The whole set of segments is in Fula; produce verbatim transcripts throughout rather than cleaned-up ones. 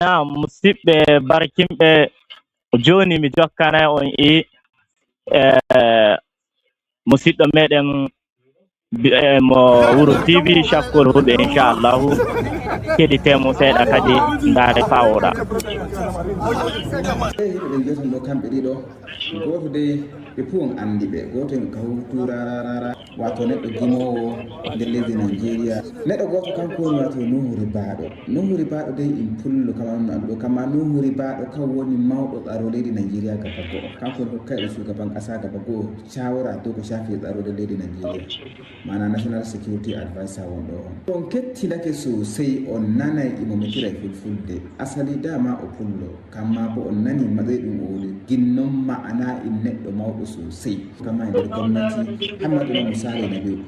Naam, musidɓe barkinɓe, jooni mi jokkana on e, e, musidɗo meɗen bi-, e, mo wuro T V Shakkol Hulɓe, inchallahu. Keɗitee mo seeɗa kadi, ndaare faa o waɗa. Ɓe yimɓe ɓe njeeton ɗo kamɓe ɗiɗo, gooto dey ɓe fof on anndi ɓe, gooto en kaw tuurararara, wato neɗɗo gimoowo nder leydi Nigeria. Neɗɗo gooto kanko woni wato Nuhu Ribaaɗo. Nuhu Ribaaɗo dey in pullo kama on anndi ɗo, kama Nuhu Ribaaɗo kan woni mawɗo tsaro leydi Nigeria gaba go'o. Kanko woni hokkayɗo shugaban ƙasa gaba go'o shawara dow ko shafi tsaro nder leydi Nigeria. Maana National Security Advisor won ɗo on. On kettindake sosai, on nanai imo metira e fulfulde. Asali dama o pullo, kamma bo on nani matsayi ɗum o woni. Ginnon ma'ana in neɗɗo mawɗo sosai. Kamma e nder gomnati, Hammadu na Musa Nabiu.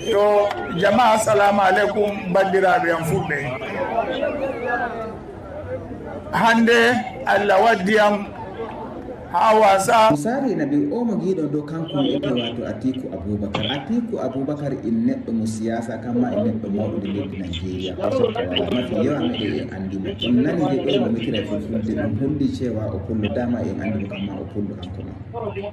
To, jama'a, assalamu alaikum, bandiraɓe am fulɓe. Hande Allah waddi am haa wasa. Musa Nabiu o mo ngiɗon ɗo, kanko wi'ete wato Atiku Abubakar. Atiku Abubakar in neɗɗo mo siyasa, kamma in neɗɗo mawɗo nder leydi Nigeria. Ko sokka wala. Mafi yawa meɗen en anndi mo. On nani de ɗo mo metira e fulfulde, ɗum holli cewa o pullo, dama en anndi mo, kamma o pullo kanko ma.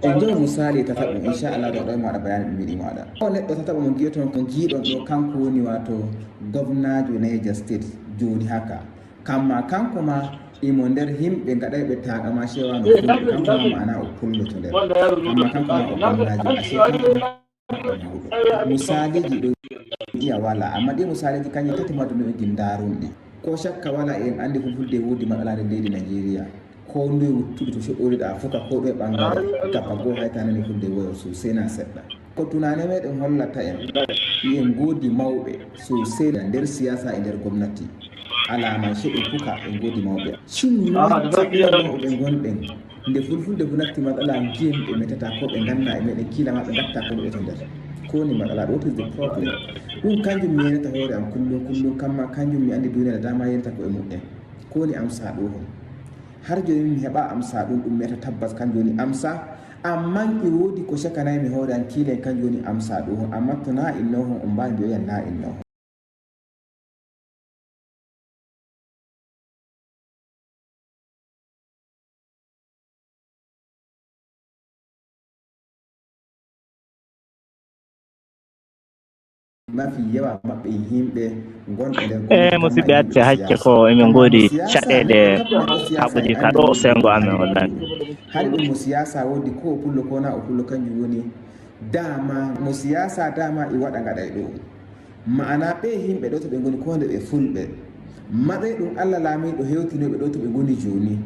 En jaw Musa tataɓo, inchallah, ɗo ɗo mo waɗa bayani ɗum yiɗi mo waɗa. O neɗɗo tataɓo mo ngiyoton, ko ngiɗon ɗo, kanko woni wato gomnajo Niger State joni haka. Kamma kanko ma imo nder himɓe gaɗayɓe takama cewa no fulɓe, kanko ma ma'ana o pulloto nder. Kamma kanko ma o gomnajo, ashe kanko ma o mawɗo. Musaliji ɗo iya wala, amma ɗi musaliji kanji tati ma ɗum ɗo gin darunɗi. Ko shakka wala, en andi fulfulde wodi matsala nder leydi Nigeria. Ko nduye wuttude to coɗɗoriɗa fof ka ko ɗoye ɓangare, gabba goo hay ta nani fulde woyo sosai na seɗɗa. Ko tunane meɗen hollata en, en godi mawɓe sosai nder siyasa e nder gomnati. Alama sheɗi puka en godi mawɓe. Shin noon saɗɗa mawɓe gonɗen? Nde fulfulde fu natti matsala, ngiyen ɓe metata ko ɓe ganna e meɗen, kila ma ɓe gatta ko ɓe to nder. Ko woni matsala? What is the problem? Ɗum kanjum mi yenata hoore am kullum, kullum, kamma kanjum mi andi duniya dama yenata ko e muɗɗen. Ko woni amsa ɗo hon? Har joni mi heɓa amsa ɗum, ɗum meta tabbas kanjum woni amsa. Amman e wodi ko shakanaymi hoore am, kiilen kanjum woni amsa ɗo hon. Amma to na inno hon, on mbawi mbi'oyan na inno hon. Mafi yawa maɓɓe yimɓe gonɓe nder. E musidɓe, acce hacce ko emin ngoodi caɗeele haɓuji ka ɗo sengo amen o landi. Hari ɗum mo siyasa wodi ko o pullo ko na o pullo, kanjum woni dama mo siyasa dama e waɗa ngaɗa e ɗo. Ma'ana ɓe yimɓe ɗo to ɓe ngoni ko nde ɓe fulɓe. Maɗe ɗum Allah laamiɗo hewtinoɓe ɗo to ɓe ngoni joni.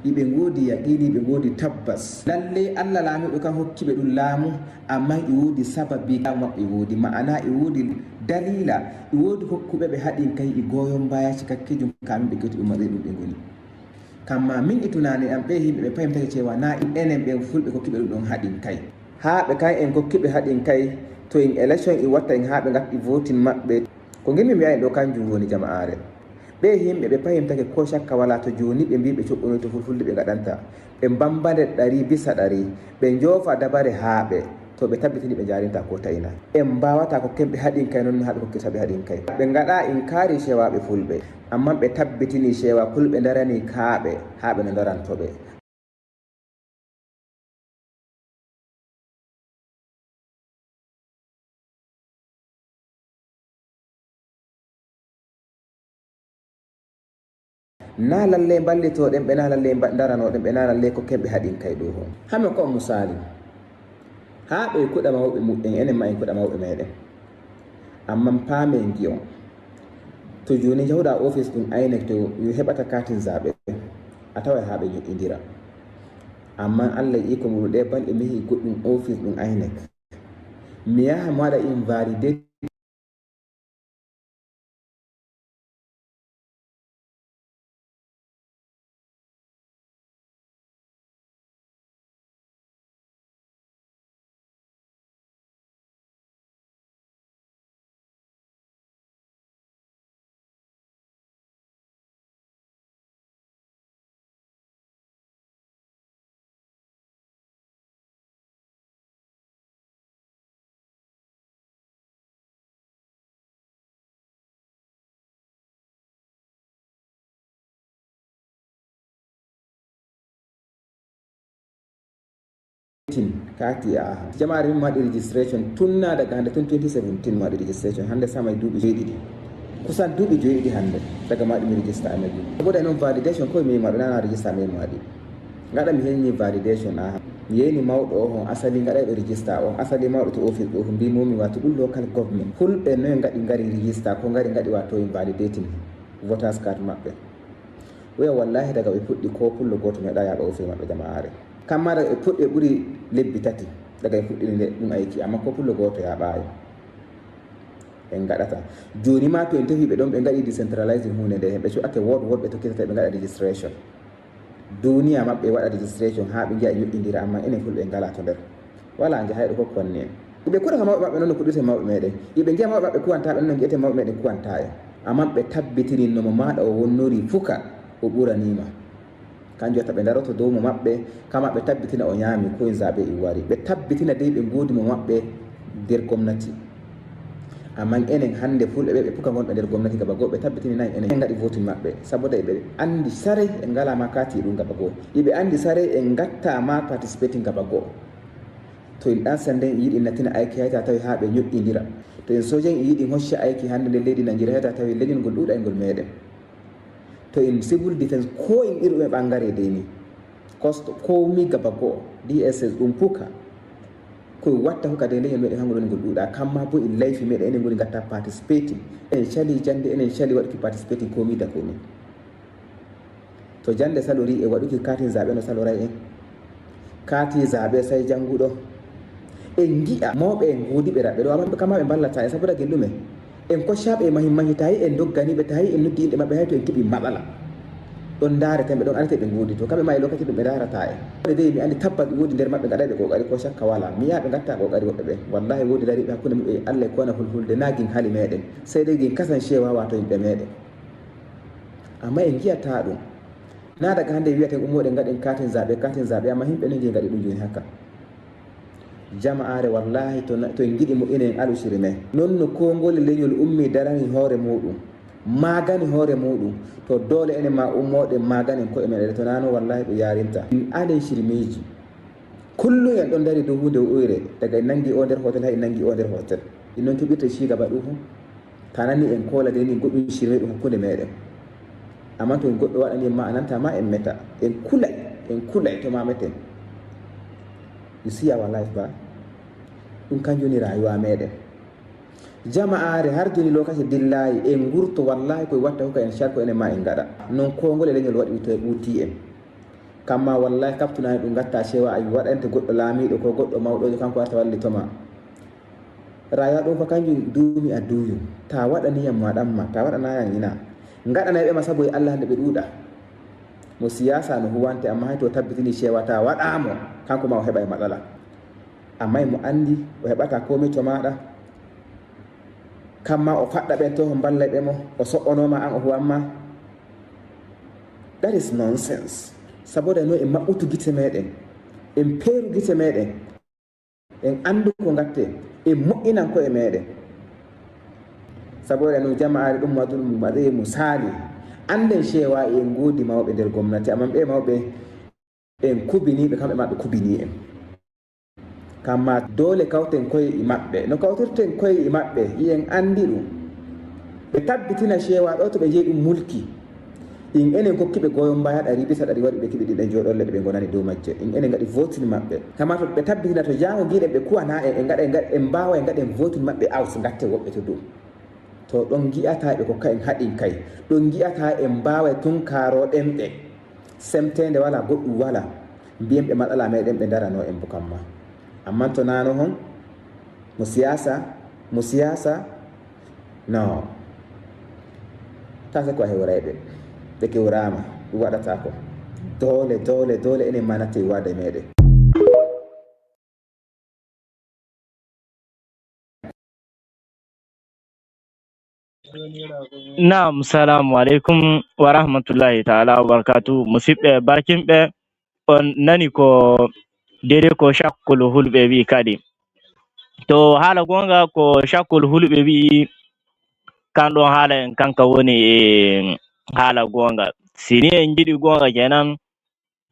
Iɓe ngoodi yaqiini, iɓe ngoodi tabbas. Lalle Allah laamiɗo kan hokki ɓe ɗum laamu, amma e woodi sababi laamu maɓɓe e woodi. Ma'ana e woodi dalila, e woodi hokkuɓe ɓe haɗin kai e goyon baya cikakkejum kamin ɓe kewti ɗum maɗe ɗum ɓe ngoni. Kamma min e tunani am ɓe yimɓe ɓe payimtake cewa na enen ɓen fulɓe kokkiɓe ɗum ɗon haɗin kai. Haa ɓe kay en kokkiɓe haɗin kay, to in election i watta in haa ɓe ngatti votin maɓɓe. Ko ngimmi mi wi'a en ɗo kanjum woni jama'aare. Ɓe yimɓe ɓe payimtake ko shakka wala to joni ɓe mbi ɓe coɓɓonoy to fulfulde ɓe ngaɗanta. Ɓe mbamba nde ɗari bisa ɗari. Ɓe njoofa dabare haa ɓe to ɓe tabbitini ɓe njaarinta ko ta'ina. En mbawata ko kemɓe haɗin kay non haa ɓe kokkita ɓe haɗin kay. Ɓe ngaɗa inkaari cewa ɓe fulɓe. Amman ɓe tabbitini cewa fulɓe ndarani kaaɓe haa ɓe no ndaranto ɓe. Na lalle mballitoɗen ɓe, na lalle mba-, ndaranoɗen ɓe, na lalle ko kemɓe haɗin kay ɗo hon. Hame ko misali. Haa ɓe kuɗa mawɓe muɗɗen, enen ma en kuɗa mawɓe meɗen. Amman paamen ngi'on. To joni jahuɗa ofis ɗum INEC to yo heɓata katin zaɓe, a taway haa ɓe nyo'indira. Amman Allah e iko muɗum ɗe balɗe mi yehi goɗɗum ofis ɗum INEC. Mi yaha mi waɗa invalidate. Tin, kaati a aha. Jamaare min mi waɗi registration tun na daga hande tun twenty seventeen mi waɗi registration. Hande sama e duuɓi joyɗiɗi. Kusan duuɓi joyɗiɗi hande daga mi waɗi mi register e majjum. Saboda non validation ko mi waɗi nana register mi mi waɗi. Ngaɗa mi henni validation aha. Mi yeyni mawɗo o hon asali ngaɗayɗo register on asali mawɗo to office ɗo mbi mo mi wato ɗum local government. Fulɓe noye ngaɗi ngari register ko ngari ngaɗi wato invalidating voters card maɓɓe. Oya wallahi daga ɓe puɗɗi ko pullo goto meeɗa yaɓa office maɓɓe jama'are. Kamma daga ɓe puɗɗi ɓe ɓuri lebbi tati daga ɓe puɗɗiri nde ɗum ayki amma ko pullo goto yaɓayo. En gaɗata joni ma to en tefi ɓe ɗon ɓe gaɗi decentralizing hunde nde hen ɓe cuɓake woɗ woɗɓe tokkitata ɓe gaɗa registration. Duniya maɓɓe waɗa registration ha ɓe ngiya ɓe ñoƴƴidira amma enen fulɓe en ngala to nder. Wala jahayɗo ko konni en. Iɓe kuɗata mawɓe maɓɓe noon no kuɗirten mawɓe meɗen. Iɓe ngiya mawɓe maɓɓe kuwanta ɓe noon no ngi'eten mawɓe meɗen kuwanta en. Amman ɓe tabbitininno mo maaɗa o wonnori fuka o ɓuraniima. Kanjum watta ɓe ndaroto dow mo maɓɓe kama ɓe tabbitina o ñaami koye zaɓe iwwari. Ɓe tabbitina dey ɓe ngoodi mo maɓɓe nder gomnati. Amman enen hannde fulɓe ɓe ɓe puka ngonɓe nder gomnati gaba goo ɓe tabbitini nayi enen ngaɗi voting maɓɓe saboda iɓe anndi saray en ngala ma kati ɗum gaba goo. Iɓe anndi saray en ngatta ma participating gaba goo. To en ɗan sande en yiɗi nattina ayki hayta tawi haa ɓe ñoƴƴindira. To en soja en yiɗi en hocca ayki hannde nder leydi Nanjeriya hayta tawi leñol ngol ɗuuɗa e ngol meɗen. To en civil defense ko en iru ɓe ɓangare dey ni. Kosto komi gaba goo D S S ɗum puka. Ko watta ko kadi leñol meɗen hangol woni ngol ɗuuɗa kamma bo in layfi meɗen enen ngoni gatta participating. Enen cali jande enen cali waɗuki participating komi da komi. To jande salori e waɗuki katin zaɓe no saloray en. Kati zaɓe sai janguɗo. En ngi'a mawɓe en godiɓe raɓɓe ɗo amma kamma ɓe mballata en saboda gel ɗume. En koccaɓe e mahi mahi tawi en doggani ɓe tawi en noddi inɗe maɓɓe hay to en keɓi matsala. Ɗon ndareten ɓe ɗon arete ɓe godi to kamɓe ma e lokaci ɗum ɓe ndarata en. Ɓe dey mi andi tabbas ɗum wodi nder maɓɓe gaɗayɓe kokari ko shakka wala mi yi'a ɓe gatta kokari woɓɓe ɓe wallahi wodi dariɓe hakkunde muɓɓe e Allah e kona fulfulde na gin hali meɗen. Sey dey gin kasan cewa wato yimɓe meɗen. Amma en ngi'ata ɗum. Na daga hande wi'aten ummoɗen gaɗen katin zaɓe katin zaɓe amma yimɓe no ngi gaɗi ɗum joni haka. Jama'are wallahi to en giɗi mo inen alusiri men. Non no kongole leñol ummi darani hoore muɗum, magani hoore muɗum, to dole enen ma ummoɗen maganen ko'e men ede to na non wallahi ɗum yarinta. Min alen shirmeji. Kullum en ɗon dari dow hunde wo'oyre daga en nangi o nder hotel hay en nangi o nder hotel. Ɗin non keɓirta cigaba ɗum. Ta nani en kola de ni goɗɗum shirme ɗum hakkunde meɗen. Amma to goɗɗo waɗani en ma a nanta ma en meta. En kulay, en kulay to ma meten. You see our life ba. Ɗum kanjum woni rayuwa meɗen. Jama'are har joni lokaci dillayi en gurto wallahi koye watta huka en sharko enen ma en gaɗa. Non kongole leñol waɗi to e ɓuti en. Kamma wallahi kaptunani ɗum gatta cewa a waɗante goɗɗo laamiɗo ko goɗɗo mawɗojo kanko arta wallitoma. Rayuwa ɗum fa kanjum duumi a duuyum. Ta waɗaniyam waɗanma, ta waɗanayam ina. Ngaɗanayɓe ma sabu e Allah hande ɓe ɗuuɗa. Mo siyasa no huwante amma hay to tabbitini cewa ta waɗamo kanko ma o heɓa e matsala. Amma emo andi o heɓata komai to maɗa. Kamma o faɗɗa ɓen to o mballay ɓe mo o so'onoma an o huwamma. That is nonsense. Saboda no en maɓɓutu gite meɗen, en peeru gite meɗen. En anndu ko ngatten, en moƴƴinan ko'e meɗen. Saboda no jama'aare ɗum waɗuɗum waɗoyi mo saali. Annden ceewa en ngoodi mawɓe nder gomnati, ammaa ɓee mawɓe en kubiniiɓe, kamɓe maa ɓe kubinii en. Kammaa doole kawten ko'e e maɓɓe. No kawtirten ko'e e maɓɓe, en anndi ɗum. Ɓe tabbitina ceewa ɗo to ɓe njeyi ɗum mulki. In enen kokkiɓe goyon baya ɗari bisa ɗari waɗi ɓe keɓi ɗiɗen joɗolle ɗe ɓe gonani dow majje. In enen ngaɗi votin maɓɓe. Kama to ɓe tabbitina to jango giɗen ɓe kuwana en, en ngaɗa, en ngaɗa, en mbawa en ngaɗen votin maɓɓe aus ngatte woɓɓe to dow. To ɗon ngi'ata ɓe kokka en haɗin kay. Ɗon ngi'ata en mbawai tunkaroɗen ɓe. Semtende wala, goɗɗum wala. Mbiyen ɓe matsala meɗen ɓe ndarano en bo kamma. Amman to nano hon, mo siyasa, mo siyasa, no. Kase ko a hewrayɓe. Ɓe kewrama, ɗum waɗatako. Doole, doole, doole enen ma natte e wade meɗen. Naam, salaamu aleykum wa rahmatullahi taala wa barakaatu. Musidɓe barkinɓe, on nani ko deydey ko Cakkol Hulɓe wi'i kadi. To haala goonga, ko Cakkol Hulɓe wi'i, kan ɗon haala en, kanka woni e haala goonga. Si ni en njiɗi goonga kenan,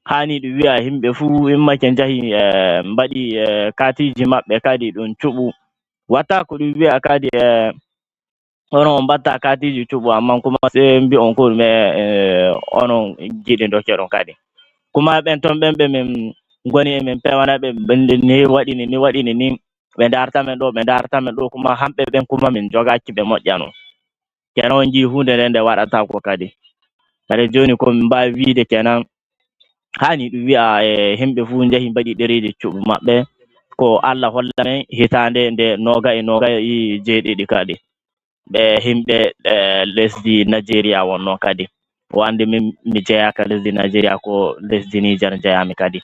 Haani ɗum wi'a himɓe fuu, immake njahi, eh, mbaɗi, eh, kaatiiji maɓɓe kadi ɗum cuɓu. Watta ko ɗum wi'a kadi, eh, onon on mbatta kaatiiji cuɓu, amma kuma sey mbi'on ko ɗume, eh, onon jiɗindoke ɗon kadi. Kuma ɓen ton ɓen ɓe min ngoni e min pewana ɓe, ɓe ni waɗini ni, waɗini ni, ɓe ndarta men ɗo, ɓe ndarta men ɗo, kuma hamɓe ɓen kuma min jogaaki ɓe moƴƴa non. Kenan on njii huunde nden nde waɗataako kadi. Kadi jooni ko min mbaawi wiide kenan, haani ɗum wi'a e himɓe fuu njahi mbaɗi ɗereeji cuɓu maɓɓe. Ko Allah holla men hitaande nde nooga e nooga e jeeɗiɗi kadi. Ɓe himɓe, eh, lesdi Nigeria wonno kadi. O anndi min mi jeyaaka lesdi Nigeria, ko lesdi Niger njeyami kadi.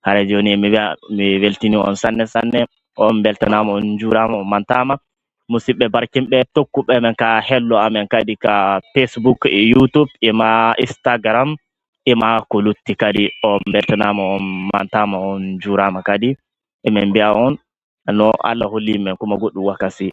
Hara jooni mi wi'a mi weltini on sanne sanne, on mbeltanaama, on njuuraama, on mantaama. Musidɓe barkinɓe, tokkuɓe men ka hello amen kadi ka Facebook e YouTube e ma Instagram e ma ko lutti kadi, on mbeltanaama, on mantaama, on njuuraama kadi. Emin mbi'a on no Allah holli men kuma goɗɗum wakasi